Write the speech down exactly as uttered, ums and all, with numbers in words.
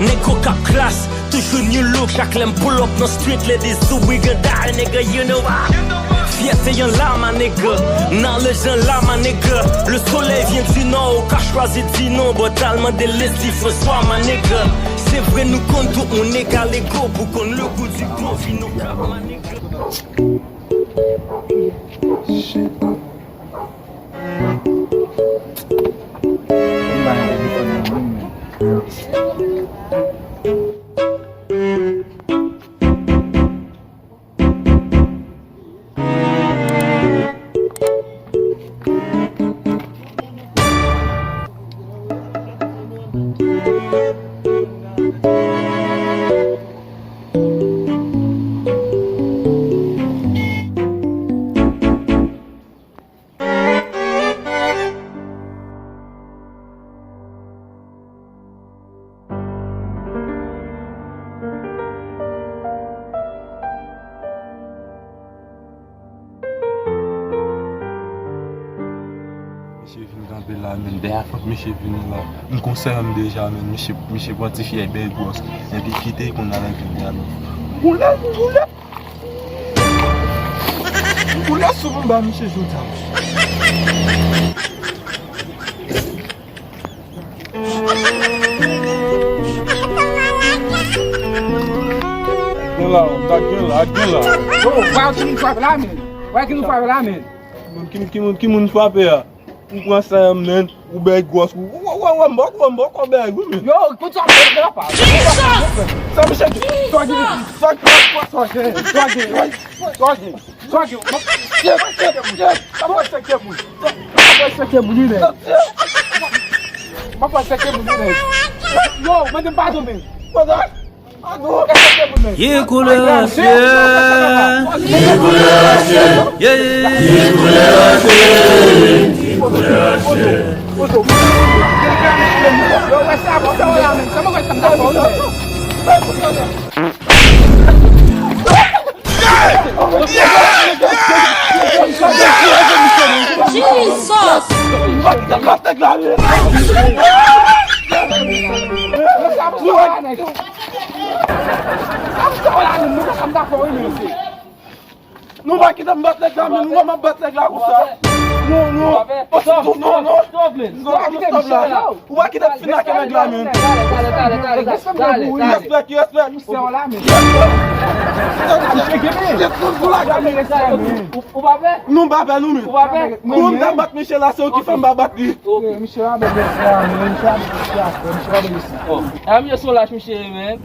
Nèg yo k ap klas, toujou new look. Chak lè m pull up nan street, ladies do we gon die, nigga, you know why. Fyète an la, my nigga. Knowledge an la, my nigga. Le soleil vient du nord, ou ka chwazi di non, but al mande Leslie François, my nigga. Se vre, nou konn tout moun egal ego, pou konn le goût du bon vin nou ka, my nigga. Shit. Misye vin kanpe la, men dèyè fòk misye vini la. M konsèy m deja, men misye, misye pran ti fyèy bèl gwòs. Epi kite konn al antre dèyè nou. Boulè, boulè. Boulè sou m ba misye jodi a. Gen la, gen la, gen la. Yo, wè ki moun frape la, men. Wè ki moun frape la, men. Ki, ki, ki moun, ki moun frape a? Ou pran sa, men. Ou bèy gwòs, ou, ou, ou, ou, m bòk, ou, m bòk, ou bèy, wi, men. Yo, kout sa, bèy, bèy, pa. Sa, misye, sa gen, sa gen, sa gen, sa gen, sa gen. Sa gen, m ap, m ap fè sèke moun. M ap fè sèke moun, wi, nèg. M ap fè sèke moun, wi, nèg. Yo, mande m padon, men. Padon? M ap fè sèke moun, men. Ki koulè a syèl? Ki koulè a syèl? Yeah. Ki koulè a syèl? Ki koulè a syèl? Yo, wè sa, bon, sa w la, men. Sa mwen wè sa m ta fè w, men. Jesus! Nou pa kite m bat nèg la, men nou wè m ap bat nèg la konsa. Non, non. Non, non, non. Stop, man. Stop, stop la. Ou pa kite m fin ak nèg la, men. Respè, respè. Respè. Ou pa pè? Nou pa pè, nou, men. Ou pa pè? Kou m ta bat misye la, se ou ki fè m pa bat li. Ok, misye pa bèl, mesye, men misye pa bèl, mesye pa bèl, mesye. Oh. A, misye se yon lach, misye, men.